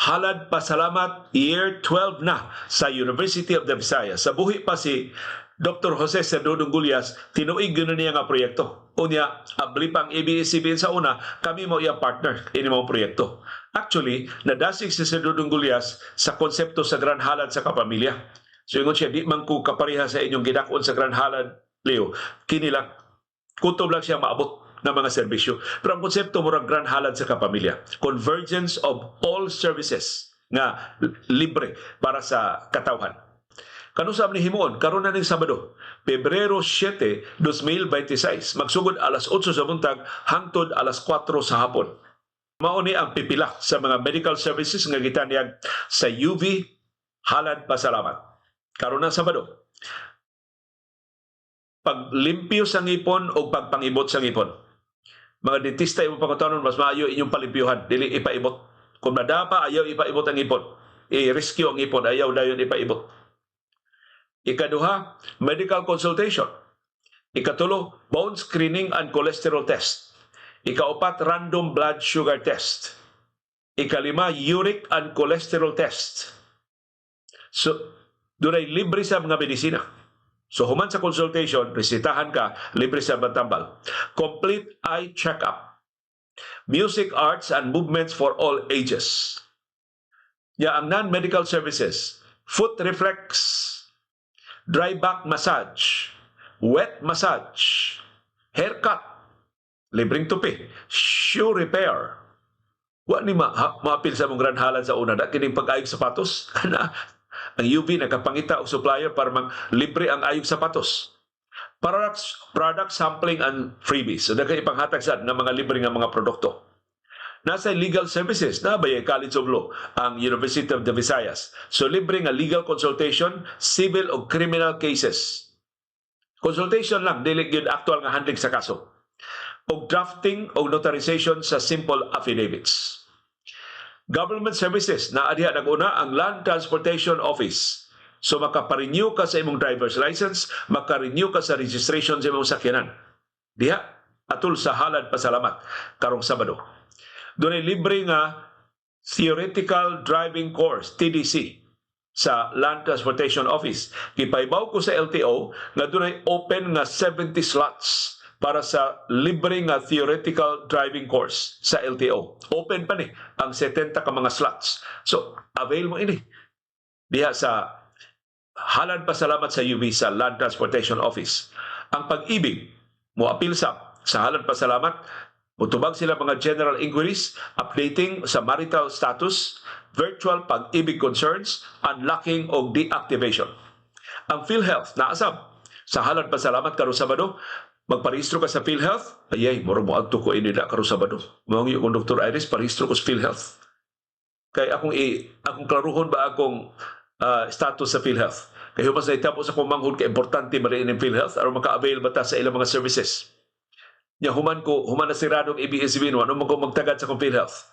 Halad Pasalamat Year 12 na sa University of the Visayas. Sa buhi pa si Dr. Jose Serdudong Gullas, tinuig gyud niya nga proyekto. Unya, abli pang ABS-CBN sa una, kami mo iyang partner ini mao proyekto. Actually, nadasig si Serdudong Gullas sa konsepto sa Gran Halad sa Kapamilya. So ingon siya, di man ko kapareha sa inyong gidakon sa Gran Halad, Leo. Kini lang, kutob lang siya maabot ng mga serbisyo. Pero ang konsepto murag Gran Halad sa Kapamilya. Convergence of all services nga libre para sa katawhan. Kanus-a ni himuon? Karon na ning Sabado, Pebrero 7, 2026. Magsugod alas 8 sa buntag hangtod alas 4 sa hapon. Mao ni ang pipila sa mga medical services nga gitanyag sa UV Halad Pasalamat. Karon na Sabado. Paglimpyo sa ngipon o pagpangibot sa ngipon. Mga dentista, imong pangutanon, mas maayo inyong palimpyuhan, dili ipaibot. Kung madapa, ayaw ipaibot ang ngipon. I-rescue ang ngipon, ayaw dayon ipaibot. Ikaduha, medical consultation. Ikatulo, bone screening and cholesterol test. Ikaupat, random blood sugar test. Ikalima, uric and cholesterol test. So, dunay libre sa mga medisina. So, human sa consultation, resitahan ka, libre sa tambal. Complete eye check-up. Music, arts, and movements for all ages. Ya, ang non-medical services, foot reflex, dry back massage, wet massage, haircut, libreng tupi, shoe repair. Wa ni maapil sa mong Gran Halad sa una na kining pag-ayog sapatos. Na ang UV nagapangita og supplier para mang libre ang ayog sapatos. Product sampling and freebies. So daghan ipanghatag sad nga mga libre nga mga produkto. Nasa legal services na by College of Law ang University of the Visayas. So libre nga legal consultation, civil o criminal cases. Consultation lang, dili gyud actual nga handling sa kaso. Og drafting o notarization sa simple affidavits. Government services na diha nag-una ang Land Transportation Office. So makaparenew ka sa imong driver's license, maka-renew ka sa registration sa imong sakyanan. Diha atul sa Halad Pasalamat karong Sabado. Dunay libre nga Theoretical Driving Course, TDC, sa Land Transportation Office. Gipahibaw ko sa LTO nga dunay open nga 70 slots para sa libre nga theoretical driving course sa LTO. Open pa ni ang 70 ka mga slots. So, avail mo ini diha sa Halad Pasalamat sa UV sa Land Transportation Office. Ang Pag-ibig mo apil sa Halad Pasalamat. Mutubag sila mga general inquiries, updating sa marital status, virtual Pag-ibig concerns, unlocking o deactivation. Ang PhilHealth naasab sa Halad Pasalamat karong Sabado. Magparehistro ka sa PhilHealth, ayay, muro mo adto ko ini na karong Sabado. Mangyo kong Dr. Iris, parehistro ko sa PhilHealth. Kay akong klaruhon ba akong status sa PhilHealth. Kay human sa itapos akong manghud kay importante man rin ang PhilHealth aron maka-avail ba ta sa ilang mga services. Nya human ko, human na sirado ang ABS-CBN, ano man ko magtagad sa akong PhilHealth.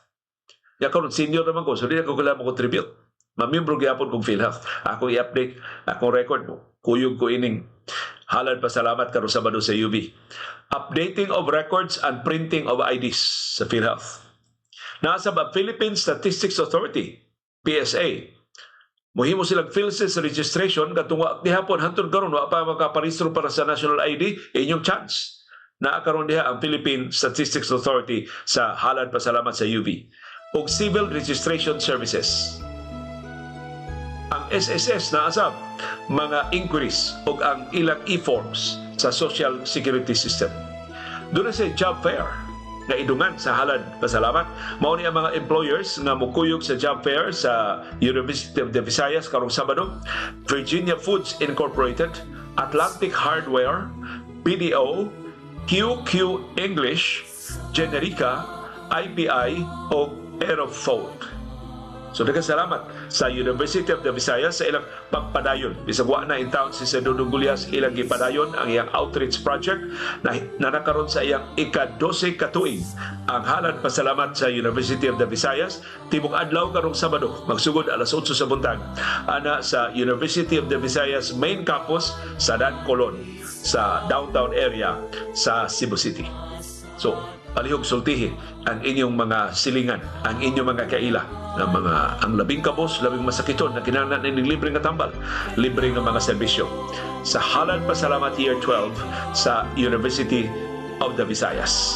Ya karon senior naman ko, so di na ko kailangan mo-contribute. Mamembro gyapon kong PhilHealth. Akong i-update akong record mo. Kuyog ko ining Halad Pasalamat karon Sabado sa UV. Updating of records and printing of IDs sa PhilHealth. Nasa ba Philippine Statistics Authority, PSA. Muhimo silang PhilSys registration katong wa gihapon hantod karon wa pa makaparehistro para sa national ID, inyong chance. Naa karon diha ang Philippine Statistics Authority sa Halad Pasalamat sa UV. Og Civil Registration Services. Ang SSS naasab mga inquiries og ang ilang e-forms sa Social Security System. Doon na sa job fair nga idungan sa Halad Pasalamat. Mao ni ang mga employers nga mukuyog sa job fair sa University of the Visayas karong Sabado: Virginia Foods Incorporated, Atlantic Hardware, BDO, QQ English, Generica, IPI o Aerophone. So daghang salamat sa University of the Visayas sa ilang pagpadayon. Bisag wa na in town si Sir Dudong Gullas, ilang gipadayon ang iyang outreach project na nakaron sa iyang ika-12 ka tuig. Ang Halad Pasalamat sa University of the Visayas, tibok adlaw karong Sabado, magsugod alas 8 sa buntag. Ana sa University of the Visayas main campus sa Dan Colon sa downtown area sa Cebu City. So, palihog sultihi ang inyong mga silingan, ang inyong mga kaila. Nga mga ang labing kabos, labing masakiton na kinahanglan ining libre nga tambal, libre nga mga serbisyo. Sa Halad Pasalamat Year 12 sa University of the Visayas.